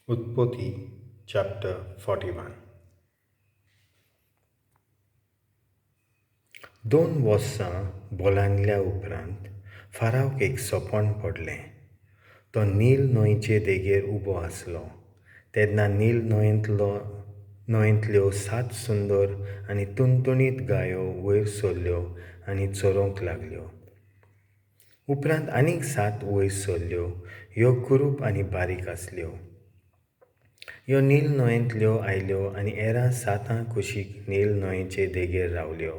उत्पत्ती चॅप्टर 41. 2 वर्सां बोलांल्या उपरांत फारावक एक सपन पडलें. तो नील न्हंयचे देगेर उबो आसलो. तेन्ना नील न्हंयेंतल्यो 7 सुंदर आनी तुणतुणीत गायो वयर सरल्यो आनी चरोवंक लागल्यो. उपरांत आनीक 7 वयर सरल्यो. ह्यो कुरूप आनी बारीक आसल्यो. ह्यो नील न्हंयेंतल्यो आयल्यो आनी हेरां 7 कुशीक नील न्हंयेचे देगेर रावल्यो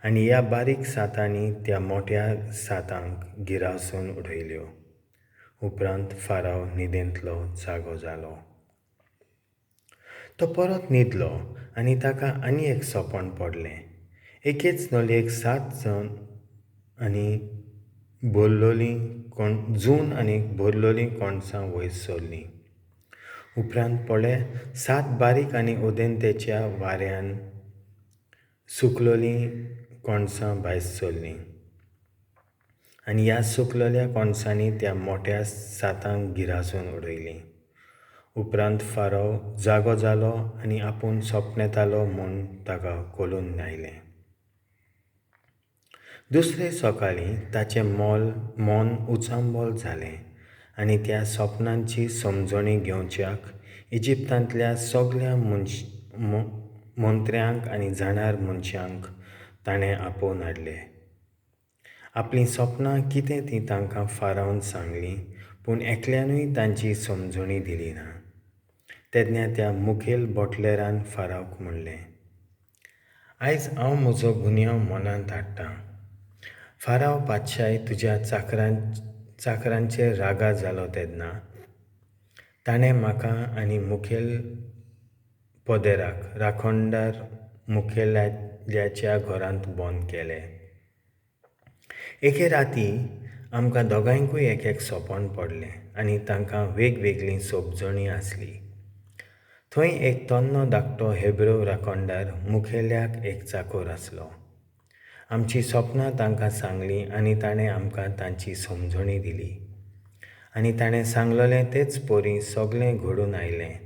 आनी ह्या बारीक 7ांनी त्या मोट्या 7ांक गिरासून उडयल्यो. उपरांत फाराव न्हिदेंतलो जागो जालो. तो परत न्हिदलो आनी ताका आनी एक सपन पडलें. एकेच नळयेक 7 जण आनी भरलोलीं जून आनी भरलोलीं कणसां वयर सरलीं. उपरांत पळय 7 बारीक आनी उदेंतेच्या वाऱ्यान सुकलोलीं कणसां भायर सरलीं आनी ह्या सुकलेल्या कणसांनी त्या मोट्या 7ांक गिरासून उडयलीं. उपरांत फाराव जागो जालो आनी आपूण सपनेतालो म्हूण ताका कळून आयलें. दुसरे सकाळीं ताचें मन उचांबळ जालें आनी त्या सपनांची समजणी घेवच्याक इजिप्तांतल्या सगळ्या मंत्र्यांक आनी जाणार मनशांक ताणें आपोवन हाडले. आपलीं सपनां कितें तीं तांकां फारावन सांगलीं, पूण एकल्यानूय तांची समजणी दिली ना. तेन्ना त्या मुखेल बोटलेरान फारावक म्हणलें, आयज हांव म्हजो गुन्यांव मनांत हाडटां. फाराव पातशाय तुज्या चाकरांचेर रागार जालो तेन्ना ताणें म्हाका आनी मुखेल पदेराक राखणदार मुखेल्याच्या घरांत बंद केले. एके राती आमकां दोगांयकूय एक एक सपन पडलें आनी तांकां वेगवेगळी समजणी आसली. थंय एक तन्नो धाकटो हेब्रो राखणदार मुखेल्याक एक चाकोर आसलो. आमची सपनां तांकां सांगलीं आनी ताणें आमकां तांची समजणी दिली. आनी ताणें सांगलेलें तेच परी सगळें घडून आयलें.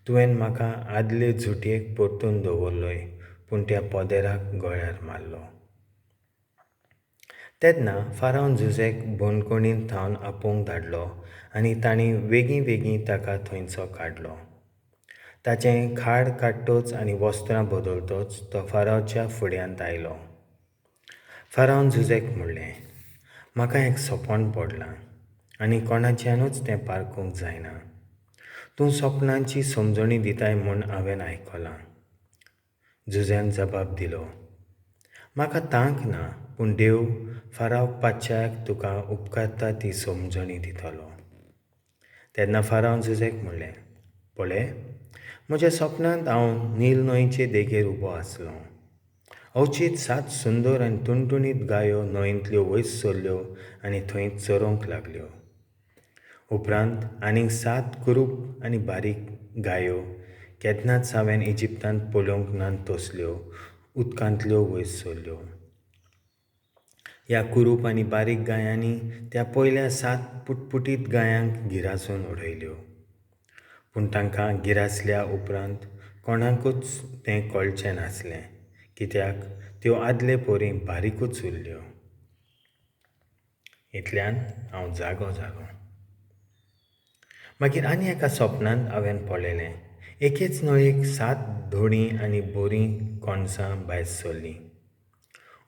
तुवें म्हाका आदले झुटयेक परतून दवरलोय, पूण त्या पदेराक गळ्यार मारलो. तेन्ना फारावन जुजेक बंदखणींत थावन आपोवंक धाडलो आनी तांणी वेगीं वेगीं ताका थंयचो काडलो. ताचें खाड काडटोच आनी वस्त्रां बदलतोच तो फारावच्या फुड्यांत आयलो. फारावन जुजेक म्हणलें, म्हाका एक सपन पडलां आनी कोणाच्यानूच तें पारखूंक जायना. तूं सपनांची समजणी दिताय म्हूण हांवें आयकलां. जुझ्यान जबाब दिलो, म्हाका तांक ना, पूण देव फाराव पातशाक तुका उपकारता ती समजणी दितलो. तेन्ना फारावन जुझेक म्हणलें, पळय, म्हज्या सपनांत हांव नील न्हंयचे देगेर उबो आसलो. अवचीत 7 सुंदर आनी तुणतुणीत गायो न्हंयेंतल्यो वयर सरल्यो आनी थंय चरोवंक लागल्यो. उपरांत आनीक 7 कुरूप आनी बारीक गायो केन्नाच हांवें इजिप्तांत पळोवंक ना तसल्यो उदकांतल्यो वयर सरल्यो. ह्या कुरूप आनी बारीक गायांनी त्या पयल्या 7 पुटपुटीत गायांक गिरासून उडयल्यो. पूण तांकां गिरासल्या उपरांत कोणाकूच तें कळचें नासलें, कित्याक त्यो आदले परी बारीकूच उरल्यो. इतल्यान हांव जागो जालो. मागीर आनी एका सपनांत हांवें पळयलें, एकेच नळयेक 7 धोडीं आनी बरीं कणसां भायर सरलीं.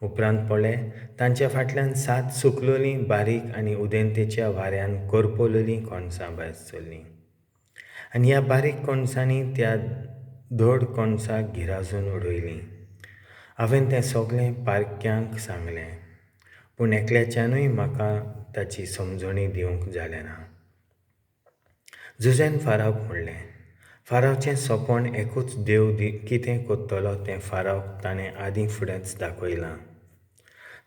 उपरांत पळय तांच्या फाटल्यान 7 सुकलोलीं बारीक आनी उदेंतेच्या वाऱ्यान करपलोलीं कणसां भायर सरलीं आनी ह्या बारीक कणसांनी त्या धड कणसाक गिराजून उडयलीं. हांवें तें सगळें पारख्यांक सांगलें, पूण एकल्याच्यानूय म्हाका ताची समजणी दिवंक जालें ना. जुझेन फारावक म्हणलें, फारावचें सपन एकूच देव कितें करतलो तें फारावक ताणें आदीं फुडेंच दाखयलां.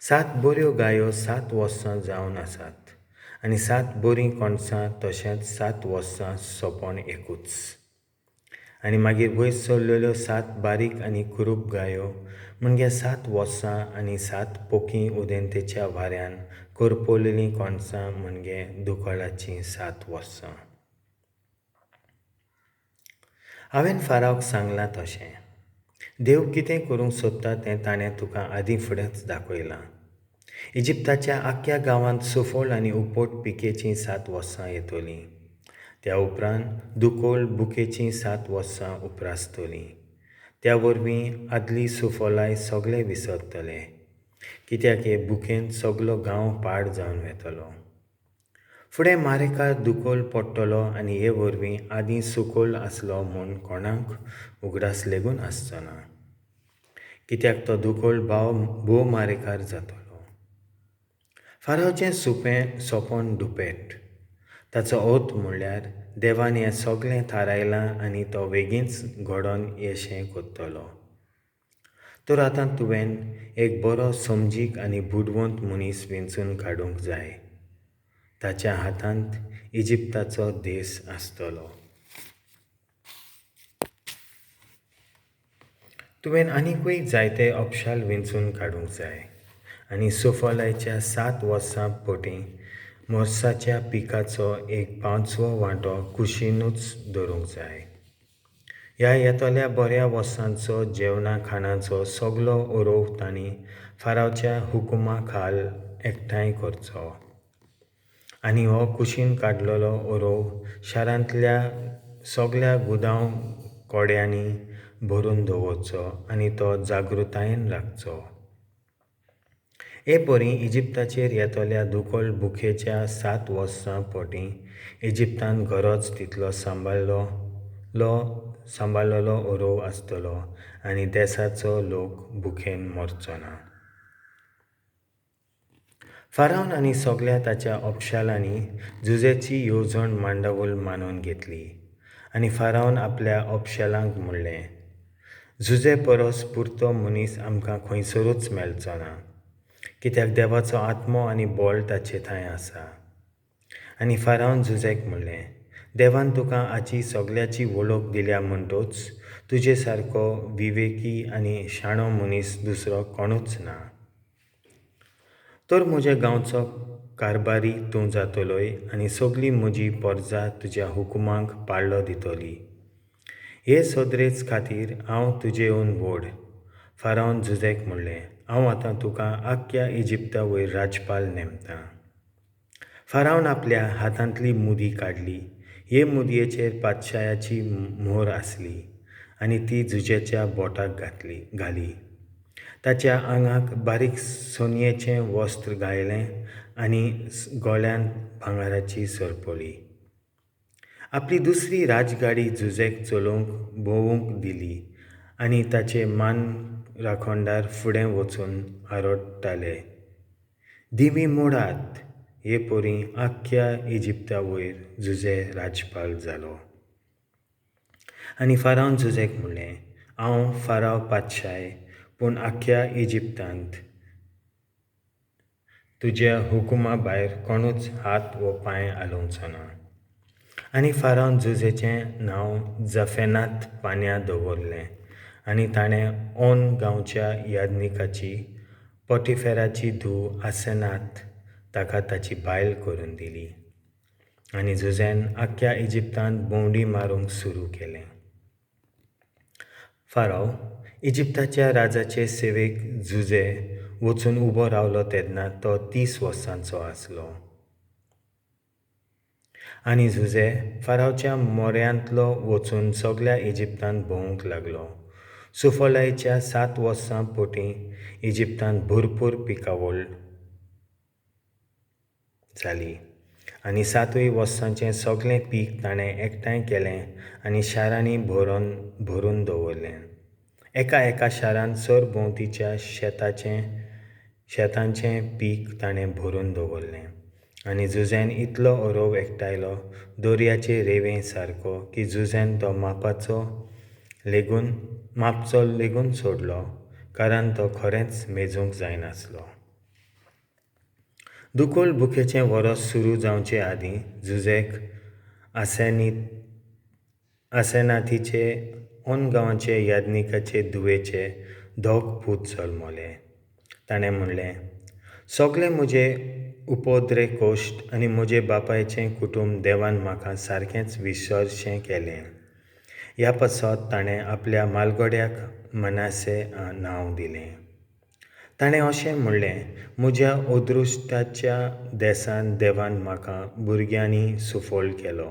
7 बऱ्यो गायो 7 वर्सां जावन आसात आनी 7 बरीं कणसां तशेंच 7 वर्सां सपन एकूच. आनी मागीर वयर सरलेल्यो 7 बारीक आनी कुरूप गायो म्हणजे 7 वर्सां आनी 7 पोकीं उदेंतेच्या वाऱ्यान करपलेलीं कणसां म्हणजे दुकळाचीं 7 वर्सां. हांवें फारावक सांगलां तशें. देव कितें करूंक सोदता तें ताणें तुका आदीं फुडेंच दाखयलां. इजिप्ताच्या आख्ख्या गांवांत सुफळ आनी उपट पिकेचीं 7 वर्सां येतलीं. त्या उपरांत दुकोळ भुकेचीं 7 वर्सां उपरासतलीं. त्या वरवीं आदली सुफलाय सगळे विसरतले, कित्याक हे भुकेन सगलो गांव पाड जावन वेतलो. फुडें मारेकार दुकोळ पडटलो आनी हे वरवीं आदीं सुकोळ आसलो म्हूण कोणाक उगडास लेगून आसचो ना, कित्याक तो दुकोळ भोव मारेकार जातलो. फारावचें सुपें सोंपण दुपेट. ताचो अर्थ म्हणल्यार देवान हें सगळें थारायलां आनी तो वेगींच घडोवन येशें करतलो. तर आतां तुवें एक बरो समजीक आनी बुदवंत मनीस वेंचून काडूंक जाय. ताच्या हातांत इजिप्ताचो देश आसतलो. तुवें आनिकूय जायते अपशाल वेंचून काडूंक जाय आनी सुफलायच्या 7 वर्सां पटी वर्साच्या पिकाचो एक 5वो वांटो कुशीनूच दवरूंक जाय. ह्या येतल्या बऱ्या वर्सांचो जेवणा खाणाचो सगलो ओरोव तांणी फारावच्या हुकुमा खाल एकठांय करचो आनी हो कुशीन काडलेलो ओरोव शारांतल्या सगल्या गुदांव कोड्यांनी भरून दवरचो आनी तो जागृतायेन राखचो. हे परी इजिप्ताचेर येतल्या दुकोळ भुकेच्या 7 वर्सां पोटी इजिप्तांत गरज तितलो सांबाळलेलो ओरोव आसतलो आनी देसाचो लोक भुकेन मरचो ना. फारावन आनी सगल्या ताच्या अपशालांनी जुजेची येवजण मांडावळ मानून घेतली आनी फारावन आपल्या अपशालांक म्हणलें, जुजे परस पुरतो मनीस आमकां खंयसरूच मेळचो ना, कित्याक देवाचो आत्मो आनी बळ ताचे थंय आसा. आनी फारावन जुजेक म्हणलें, देवान तुका आजी सगल्याची वळख दिल्या म्हणटच तुजे सारको विवेकी आनी शाणो मनीस दुसरो कोणूच ना. तर म्हज्या गांवचो कारभारी तूं जातलोय आनी सगली म्हजी परजा तुज्या हुकुमांक पाळो दितली. हे सदरेच खातीर हांव तुजेहून व्हड. फारावन जुजेक म्हणलें, हांव आतां तुका आख्ख्या इजिप्ता वयर राजपाल नेमतां. फारावन आपल्या हातांतली मुदी काडली. हे मुदयेचेर पातशायाची मोहर आसली आनी ती जुजेच्या बोटाक घाली. ताच्या आंगाक बारीक सोनयेचें वस्त्र घायलें आनी गळ्यांत भांगराची सरपळी. आपली दुसरी राजगाडी जुजेक चलोवंक भोंवूंक दिली आनी ताचे मान राखणदार फुडें वचून आरडटाले, दिमी मोडात. हे परी आख्ख्या इजिप्ता वयर जुजे राजपाल जालो. आनी फारावन जुजेक म्हणलें, हांव फाराव पातशाय, पूण आख्ख्या इजिप्तांत तुज्या हुकुमा भायर कोणूच हात वो पांय हालोवचो ना. आनी फारावन जुजेचें नांव जफेनाथ पान्या दवरलें आनी ताणें ओन गांवच्या याज्ञिकाची पोटिफेराची धूव आसेनाथ ताका ताची बायल करून दिली. आनी जुजेन आख्ख्या इजिप्तांत भोंवडी मारूंक सुरू केलें. फाराव इजिप्ताच्या राजाचे सेवेक जुजे वचून उबो रावलो तेन्ना तो 30 वर्सांचो आसलो. आनी जुजे फारावच्या मोऱ्यांतलो वचून सगल्या इजिप्तांत भोंवूंक लागलो. सुफलायच्या 7 वर्सां पोटी इजिप्तांत भरपूर पिकावळ जाली आनी 7 वर्सांचें सगळें पीक ताणें एकठांय केलें आनी शारांनी भरून दवरलें. एका एका शारांत सरभोंवतीच्या शेतांचें पीक ताणें भरून दवरलें. आनी जुजेन इतलो अरव एकठांयलो दर्याचे रेंवे सारको की जुजेन तो मापचो लेगून सोडलो, कारण तो खरेंच मेजूंक जायनासलो. दुकोळ भुकेचें वरस सुरू जावचे आदीं जुजेक आसेनाथीचे ओन गांवाचे याज्ञिकाचे धुवेचे 2 पूत जल्मले. ताणें म्हणलें, सगळे म्हजे उपद्रे कश्ट आनी म्हजे बापायचें कुटुंब देवान म्हाका सारकेंच विसरशें केलें. ह्या पासत ताणें आपल्या म्हालगड्याक मनासे नांव दिलें. ताणें अशें म्हणलें, म्हज्या अदृश्टाच्या देसान देवान म्हाका भुरग्यांनी सुफळ केलो.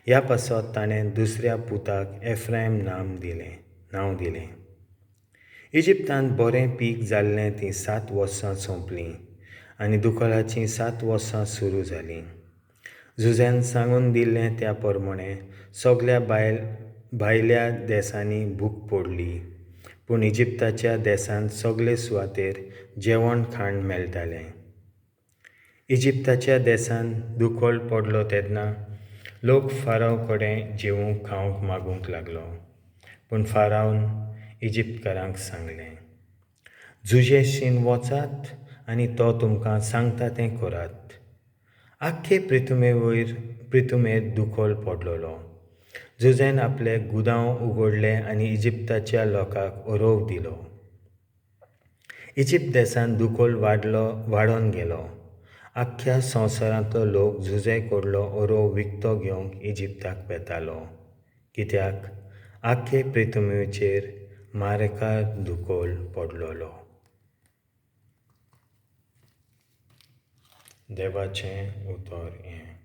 ह्या पासत ताणें दुसऱ्या पुताक एफ्रायम नांव दिलें. इजिप्तांत बरें पीक जाल्लें तीं 7 वर्सां सोंपलीं आनी दुकळाचीं 7 वर्सां सुरू जालीं. जुझ्यान सांगून दिल्लें त्या प्रमाणें सगल्या भायल्या देसांनी भूक पडली, पूण इजिप्ताच्या देसांत सगळे सुवातेर जेवण खाण मेळटालें. इजिप्ताच्या देसांत दुकळ पडलो तेन्ना लोक फाराव कडेन जेवूंक खावंक मागूंक लागलो. पूण फारावन इजिप्तकारांक सांगलें, जुझेशीन वचात आनी तो तुमकां सांगता तें करात. आख्खे प्रिथुमेर दुकळ पडलेलो. जुझेन आपले गुदांव उगडले आनी इजिप्ताच्या लोकांक अरोव दिलो. इजिप्त देसांत दुकळ वाडोन गेलो. आख्ख्या संवसारांतलो लोक जुझे कडलो अरोव विकतो घेवंक इजिप्ताक वेतालो, कित्याक आख्खे प्रिथुमेचेर मारेकार दुकळ पडलेलो. देवाचें उतर हें.